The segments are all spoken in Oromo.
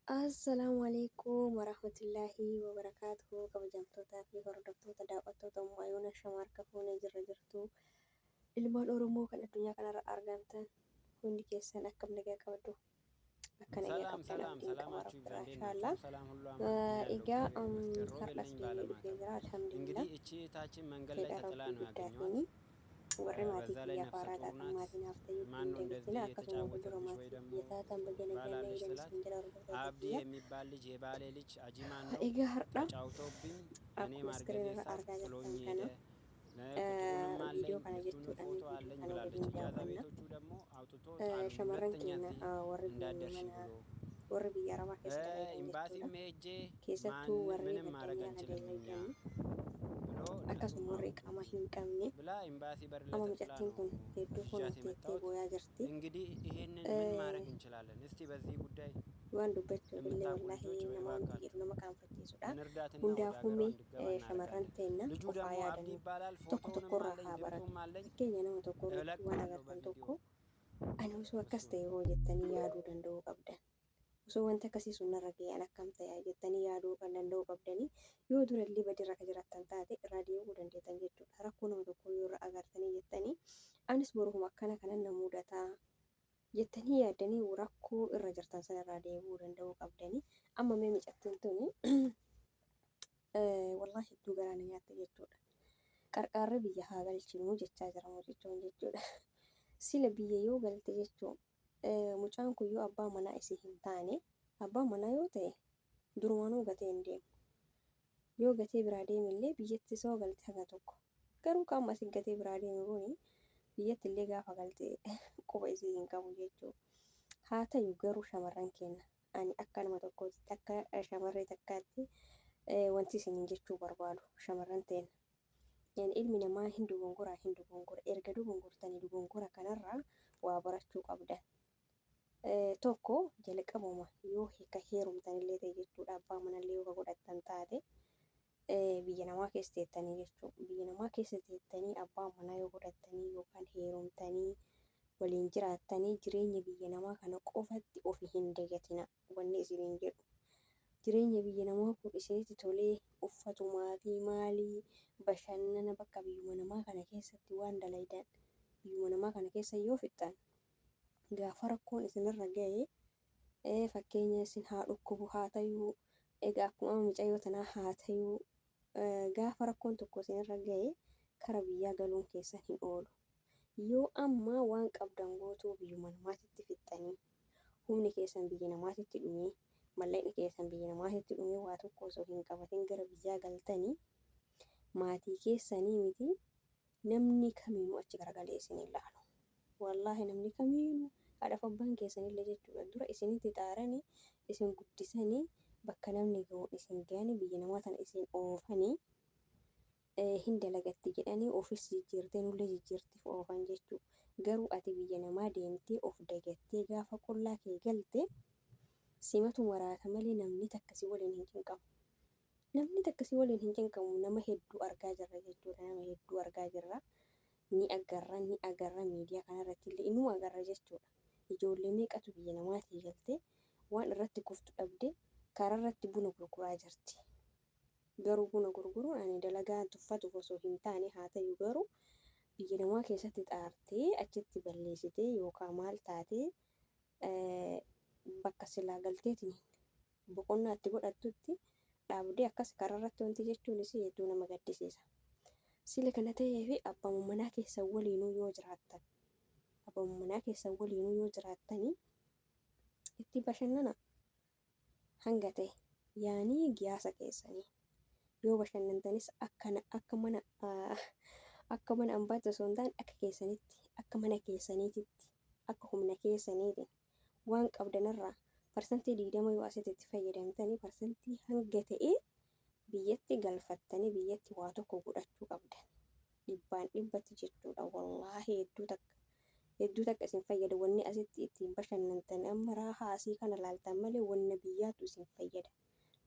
Assalaamu alaikum warahmatullaahi wabarakaatuhu kabajamtootaa fi hordoftoota daawwattoota Ummu Ayuuna Shamaarka fuunee jirra jirtu ilmaan Oromoo kan addunyaa kanarra argamtan hundi keessan akkam nagaa qabdu akka nagaa ሰላም qabdan ሰላም abdiin qaba ሰላማችሁ ይብዛ። rabbirraa እንዴት inshaallah ናችሁ? ሰላም ሁሉ አማን። እኔ ያለው egaa እግዚአብሔር ይመስገን። ሮቤል har'as ነኝ deebi'ee በአለም dhufee ሀገር። jira alhamdulillah እንግዲህ እቺ እህታችን መንገድ ላይ fedha ተጥላ rabbii ነው ያገኘኋት። guddaatiin warri maatii በዛ ላይ kiyyaaf ነፍሰ haaraa ጡር taatan ናት። maatii naaf ta'uu ማን hin ነው እንደዚህ dagatinaa akkasuma fuuldura የተጫወተብሽ ወይ maatii ደግሞ kiyya taatan baga ባል nagaan na አለሽ eegan ስላት isin jala hordoftoota አብዲ kiyya. የሚባል ልጅ የባሌ ልጅ አጂማን ነው Egaa har'a ተጫውቶብኝ እኔ akkuma ማርገዜ iskiriinirra ሳቅ argaa ጥሎኝ jirtan ሄደ kana ቁጥሩንም አለኝ viidiyoo kana የእሱንም jechuudha ፎቶ viidiyoo አለኝ kana ብላለች። waliin ኢጃዛ daawwanna. ቤቶቹ ደግሞ አውጥቶ ጣሉኝ Shamarran ሁለተኛ keenya እዚህ warri እንዳደርሽ mana ብሎ warri biyya arabaa keessa dalagdan ኤምባሲም jechuudha. ሄጄ ማን Keessattuu warri ምንም ማድረግ baddaniyaa አንችልም እኛ dalagdan ብሎ akkasuma እነሱም warri አወጡ qaama hin qabne ብላ ኤምባሲ በር ላይ amma ተጥላ mucattiin ነው tun hedduu ይዣት kunuunteettee የመጣሁት። booyaa jirti. እንግዲህ ይሄንን ምን ማድረግ እንችላለን? እስቲ በዚህ ጉዳይ Waan dubbachuuf illee የምታውቁ wallaahi ልጆች nama wanti እባካችሁ jedhu nama qaanfachiisudha. እንርዳትና ወደ Hundaafuu ሀገሯ mee እንድገባ shamarran እናደርጋለን። teenna ልጁ qofaa ደግሞ አብዲ yaadannu ይባላል። tokko ፎቶውንም tokkorraa አለኝ haa baratu. ድምፁም አለኝ Fakkeenya nama tokko irratti waan እለቃለሁ agartan በቪዲዮ tokko ani osoo akkas እሱን ta'e hoo jettanii yaaduu danda'uu qabdan. Osoo wanti akkasii sun narra ga'e an akkam ta'a jettanii yaaduu kan danda'uu qabdanii yoo durallee badirra ka jiraattan taate irraa deebi'uu dandeettan jechuudha. Rakkoo nama tokkoo yoo irra agartanii jettanii anis boruma akkana kanan na mudataa jettanii yaaddanii rakkoo irra jirtan sana irraa deebi'uu danda'uu qabdanii. Amma mee micattiin tuni wallaahi hedduu garaa na nyaatte jechuudha. Qarqaarri biyya haa galchinuu jechaa jira mucichoon jechuudha. Sila biyya yoo galte jechuun mucaan kun yoo abbaa manaa isii hin taane abbaa manaa yoo ta'e durumanuu gatee hin deemu. Yoo gatee biraa deeme illee biyyatti soo galte haga tokko. Garuu qaama asii gatee biraa deeme kuni biyyatti illee gaafa galte quba isii hin qabu jechuudha. Haa ta'u garuu shamarran keenya ani akka nama tokkootti akka shamarree takkaatti wanti isiniin jechuu barbaadu shamarran teenya. Yani ilmi namaa hin dogongoraa hin dogongora erga dogongortanii dogongora kanarraa waa barachuu qabdan. Tokko jalqabuma yoo ka heerumtanillee ta'e jechuudha abbaa manallee yoo ka godhattan taate biyya namaa keessa teettanii jechuudha. Biyya namaa keessa teettanii abbaa manaa yoo godhattanii yookaan heerumtanii waliin jiraattanii jireenya biyya namaa kana qofatti ofi hin dagatina wanni isiniin jedhu. Jireenya biyya namaa kun isinitti tolee uffatumaa fi maalii bashannana bakka biyyuma namaa kana keessatti waan dalaydan biyyuma namaa kana keessa yoo fixxan gaafa rakkoon isinirra ga'e fakkeenya isin haa dhukkubu haa tayuu egaa akkuma amma mucayyoo tanaa haa tayuu gaafa rakkoon tokko isinirra ga'e kara biyyaa galuun keessan hin oolu. Yoo amma waan qabdan guutuu biyyuma namaatitti fixxanii humni keessan biyya namaatitti dhumee mallaqni keessan biyya namaatitti dhumee waa tokko osoo hin qabatin gara biyyaa galtanii maatii keessanii miti namni kamiinuu achi garagalee isin hin laalu. Wallaahi namni kamiinuu haadhaaf abbaan keessanillee jechuudha dura isinitti xaaranii isin guddisanii bakka namni ga'u isin ga'anii biyya namaa tana isin oofanii hin dalagatti jedhanii ofis jijjiirtee nullee jijjiirtiif oofan jechuudha. Garuu ati biyya namaa deemtee of dagattee gaafa qullaa kee galte simatu maraata malee namni takka si waliin hin cinqamu. Namni takka si waliin hin cinqamu nama hedduu argaa jirra jechuudha. Nama hedduu argaa jirra. Ni agarra ni agarra miidiyaa kanarratti illee inuma agarra jechuudha. Ijoollee meeqatu biyya namaatii galtee waan irratti kuftu dhabde karaarratti buna gurguraa jirti. Garuu buna gurguruun ani dalagaa tuffatuuf osoo hin taane haa ta'u garuu biyya namaa keessatti xaartee achitti balleessitee yookaan maal taatee bakka silaa galteetiin boqonnaa itti godhattutti dhaabdee akkas karaarratti wanti jechuun isii hedduu nama gaddisiisa. Sila kana ta'ee fi abbaa manaa keessan waliinuu yoo jiraattan abbaa manaa keessan waliinuu yoo jiraattanii itti bashannana hanga ta'e yaanii giyaasa keessanii yoo bashannantanis akka mana akka mana ambaatti osoo hin taane akka keessanitti akka mana keessaniititti akka humna keessaniitiin waan qabdanirraa 20% yoo asitti itti fayyadamtanii parsantii hanga ta'e biyyatti galfattanii biyyatti waa tokko godhachuu qabdan. Dhibbaan dhibbatti jechuudha. Wallaahi hedduu takka hedduu takka isin fayyada. Wanni asitti ittiin bashannantan amma raahaa asii kana laaltan malee wanna biyyaatu isin fayyada.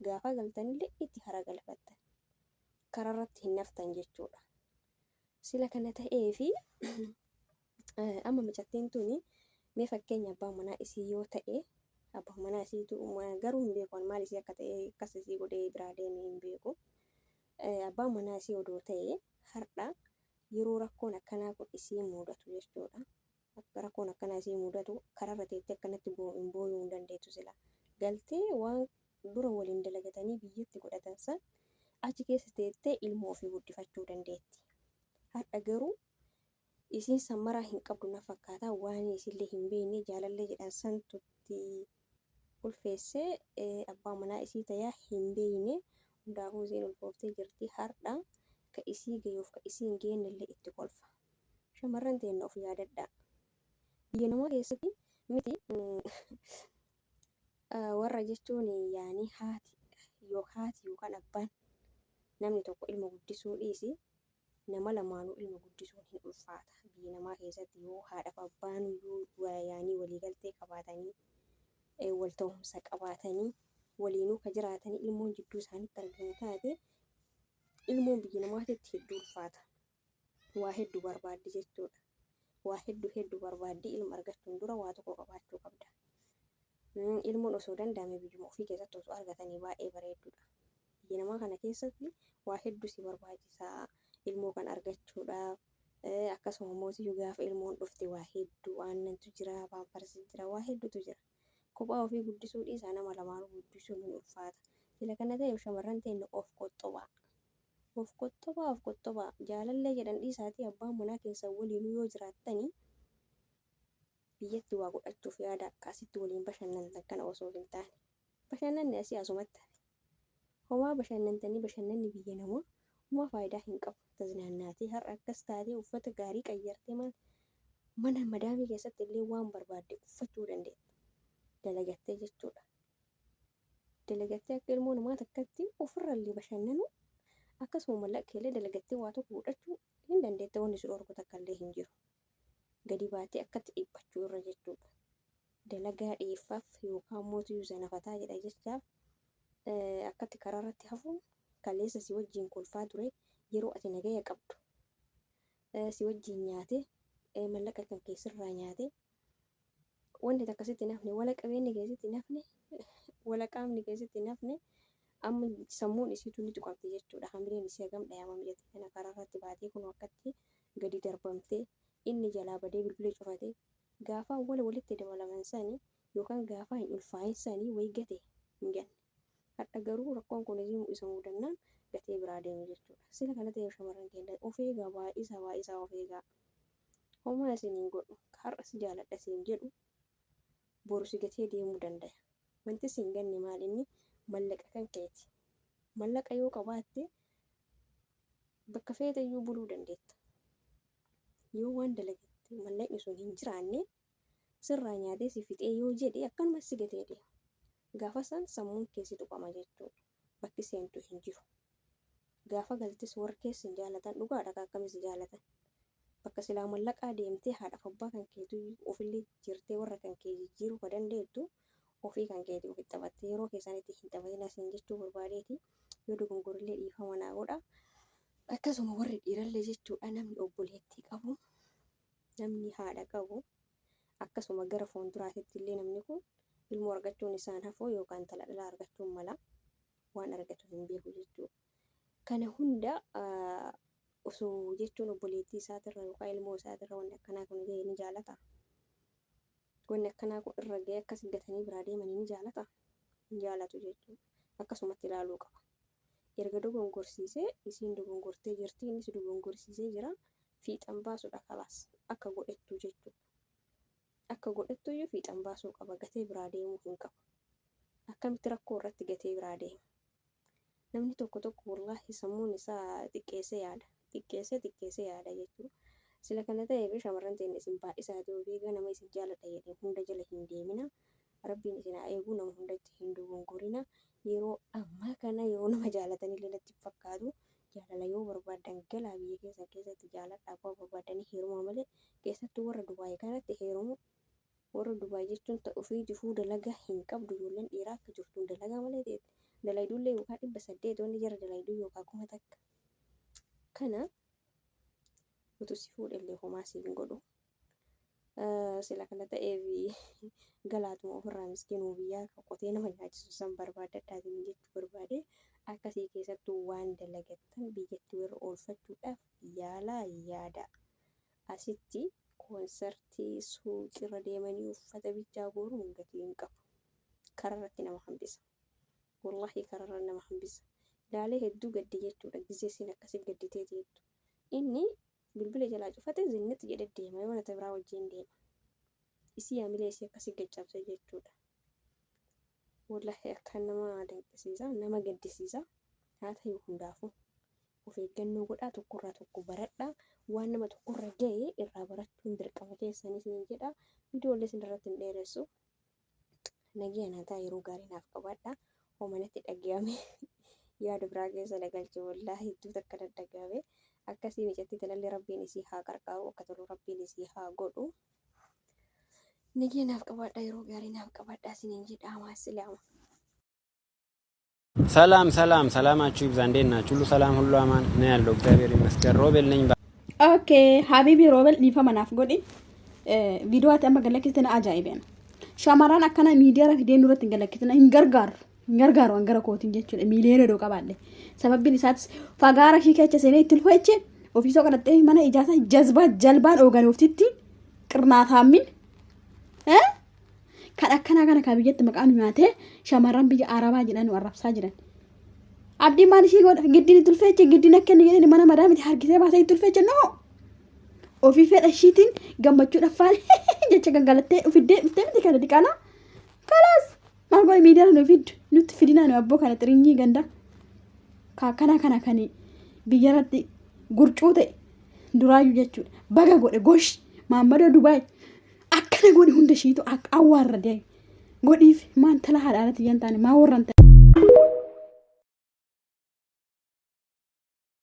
Gaafa galtanillee itti hara galfattan. Karaarratti hin naftan jechuudha. Sila kana ta'ee fi amma mucattiin tuni mee fakkeenya abbaa manaa isii yoo ta'e Abbaa manaa isiitu garuu hin beeku maal isii akka ta'e akkas isii godhee biraa deeme hin beeku. Abbaan manaa isii odoo ta'e har'a yeroo rakkoon akkanaa kun isii mudatu jechuudha. Akka rakkoon akkanaa isii mudatu kararra teettee akkanatti hin booyuu hin dandeettu sila. Galtee waan dura waliin dalagatanii biyyatti godhatan san achi keessa teettee ilmoo ofii guddifachuu dandeetti. Har'a garuu isiin san maraa hin qabdu na fakkaata waan isillee hin beekne jaalallee jedhan santu itti ulfeessee abbaa manaa isii tayaa hin beekne hundaafuu isiin ulfooftee jirti har'a ka isii gayuuf ka isii hin geennellee itti kolfa. Shamarran teenna of yaadadhaa. Biyya namaa keessatti miti warra jechuun yaanii haati haati yookaan abbaan namni tokko ilma guddisuu dhiisi nama lamaanuu ilma guddisuun hin ulfaata. Biyya namaa keessatti yoo haadhaaf abbaan yoo yaanii waliigaltee qabaatanii wal ta'umsa qabaatanii waliinuu ka jiraatanii ilmoon jidduu isaanitti argamu taate ilmoon biyya namaatitti hedduu ulfaata. Waa heddu barbaaddi jechuudha. Waa heddu heddu barbaaddi ilma argachuun dura waa tokko qabaachuu qabda. Ilmoon osoo danda'ame biyyuma ofii keessatti osoo argatanii baay'ee bareeddudha. Biyya namaa kana keessatti waa heddu si barbaachisa ilmoo kan argachuudhaaf. Akkasuma mootiyyuu gaafa ilmoon dhufte waa hedduu aannantu jira, paamparsi jira, waa hedduutu jira. Kophaa ofii guddisuu dhiisaa nama lamaanuu guddisuun hin ulfaata. Sila kana ta'eef shamarran teenna of qoxxobaa. Of qoxxobaa of qoxxobaa. Jaalallee jedhan dhiisaatii abbaa manaa keessan waliinuu yoo jiraattani biyyatti waa godhachuuf yaada akka asitti waliin bashannantan kana osoo hin taane. Bashannanni asii asumatti hafe. Homaa bashannantanii bashannanni biyya namaa homaa faayidaa hin qabu. Taznaannaatee har'a akkas taatee uffata gaarii qayyartee maal mana madaamii keessatti illee waan barbaadde uffachuu dandeetta. Dalagattee jechuudha. Dalagattee akka ilmoo namaa takkatti ofirrallee bashannanuu akkasuma mallaqa keellee dalagattee waa tokko godhachuu hin dandeetta wanni si dhorku takka illee hin jiru. Gadi baatee akkatti dhiphachuu irra jechuudha. Dalagaa dhiyeeffaaf yookaan mootiyyuu zanafataa jedha jechaaf akkatti karaa irratti hafuun kaleessa si wajjin kolfaa ture yeroo ati nagaya qabdu si wajjin nyaate mallaqa kan kee sirraa nyaate wanti takka sitti hin hafne wala qabeenyi kee sitti hin hafne wala qaamni kee sitti hin hafne amma sammuun isiitu ni tuqamti jechuudha. Hamileen isii hagam dhayamam jette kana karaa irratti baatee kun akkatti gadi darbamtee inni jalaa badee bilbila cufatee gaafaa wala walitti dabalaman sani yookaan gaafaa hin ulfaayin sani wayi gate hin ganne. Har'a garuu rakkoon kun isii isa mudannaan gatee biraa deeme jechuudha. Sila kana ta'eef shamarran keenya of eegaa baay'isaa baay'isaa of eegaa. Homaa isin hin godhu. Har'a si jaaladha siin jedhu boru si gatee deemuu dandaya. Wanti si hin ganne maal inni mallaqa kan keeti. Mallaqa yoo qabaatte bakka feete iyyuu buluu dandeetta. Yoo waan dalagatte mallaqni sun hin jiraanne sirraa nyaatee si fixee yoo jedhe akkanuma si gatee deema. Gaafa san sammuun kee si tuqama jechuudha. Bakki seentu hin jiru. Gaafa galtes warri kees sin jaalatan dhugaadha ka akkami si jaalatan. Bakka silaa mallaqaa deemtee haadhaaf abbaa kan keetuu ofillee jijjiirtee warra kan kee jijjiiruu ka dandeettu ofii kan keetii ofitti taphattee yeroo keessanitti hin taphatinaa siin jechuu barbaadeeti yoo dogongorillee dhiifama naa godha. Akkasuma warri dhiirallee jechuudha namni obboleettii qabu namni haadha qabu akkasuma gara fuulduraatitti illee namni kun ilmoo argachuun isaan hafuu yookaan intala dhalaa argachuun mala waan argatu hin beeku jechuudha. Kana hunda osoo jechuun obboleettii isaatirra yookaan ilmoo isaatirra wanni akkanaa kun ga'e ni jaalata. Wanni akkanaa kun irra ga'e akkas gatanii biraa deemanii ni jaalata. Hin jaalatu jechuudha. Akkasumatti ilaaluu qaba. Erga dogongorsiisee isiin dogongortee jirti innis dogongorsiisee jira fiixan baasuudha kalaas akka godhettuu jechuudha. Akka godhettuyyuu fiixan baasuu qaba gatee biraa deemuu hin qabu. Akkamitti rakkoo irratti gatee biraa deema? Namni tokko tokko wallaahi sammuun isaa xiqqeessee yaada. Xiqqeessee xiqqeessee yaada jechuudha. Sila kana ta'eef shamarran teenya isin baay'isaatii of eegaa nama isin jaaladha jedhe hunda jala hin deemina. Rabbiin isin haa eegu nama hundatti hin dogongorina. Yeroo ammaa kana yeroo nama jaalatanillee natti hin fakkaatu. Jaalala yoo barbaaddan galaa biyya keessan keessatti jaaladhaa abbaa barbaaddanii heerumaa malee keessattuu warra Dubaay kanatti heerumuu warra Dubaay jechuun ta ofiitifuu dalagaa hin qabdu ijoolleen dhiiraa akka jirtuun dalagaa malee teetti dalaydullee yookaan 800 wanni jara dalayduu yookaan 1000 kana utuu si fuudhellee homaa si hin godhu. Sila kana ta'eef galaatuma ofirraa miskiinuma biyyaa kan qotee nama nyaachisu san barbaaddadhaatiin jechuu barbaade. Akkasii keessattuu waan dalagattan biyyatti warra oolfachuudhaaf yaalaa yaada. Asitti koonsartii suuqirra deemanii uffata bichaa guuruun gatii hin qabu. Kararratti nama hambisa. Wallaahi kararra nama hambisa. Laalee hedduu gadde jechuudha. Gizee isiin akkasii gadditee teettu. Inni bilbila jalaa cufate zinnit jedhe deema yoo nata biraa wajjin deema. Isii hamilee isii akkasii gaccabse jechuudha. Wallaahi akkaan nama dinqisiisa, nama gaddisiisa. Haa ta'u hundaafuu of eeggannoo godhaa, tokkorraa tokko baradhaa. Waan nama tokkorra ga'e irraa barachuun dirqama keessanii isiniin jedha. Viidiyoolee isin irratti hin dheeressu. Nagaya naa ta'a yeroo gaarii naaf qabaadha. Homa natti dhagayame yaada biraa keessa na galche wallaahi hedduu takka na dhagayame. Akkasii micattii tanallee rabbiin isii haa qarqaaru akka tolu rabbiin isii haa godhu. Nagaya naaf qabaadha yeroo gaarii naaf qabaadha isiniin jedha maasilaama. ሰላም ሰላም ሰላማችሁ ይብዛ። እንዴት ናችሁ? ሁሉ ሰላም፣ ሁሉ አማን ነው ያለው። እግዚአብሔር ይመስገን። ሮቤል ነኝ። Okay, Habibi Roobel dhiifama naaf godhi. Viidiyoo ati amma galakkiste na ajaa'ibeen. Shamarran akkana miidiyaa fidee nurratti hin galakkisina hin gargaaru. Hin gargaaru an gara kootiin jechuudha. Miiliyoona odoo qabaadhe. Sababbiin isaatis fagaara ishii keessa seenee itti ulfeeche ofiisoo kadhattee mana ijaarsa jazbaa jalbaan ooganuuftitti qirnaataammin. Kan akkanaa kana kan biyyatti maqaa nu nyaatee shamarran biyya Arabaa jedhan nu arrabsaa jiran. Abdiin maal ishii godha? Giddiin itti ulfeeche giddiin akka inni jedhani mana madaamiti harkisee baasee itti ulfeeche noo. Ofii fedha ishiitiin gammachuu dhaffaan jecha gangalattee ufiddee dhuftee miti kana diqaalaa. Kalaas maal godhe miidiyaa nu fiddu nutti fidinaa nu abboo kana xirinyii ganda. Ka akkanaa kana kan biyyarratti gurcuu ta'e duraayyuu jechuudha. Baga godhe gosh maammadoo Dubaay akkana godhe hunda ishiitu akka awwaarra deeme. Godhiif maan tala haadha alatti yan taane maa warran ta'e.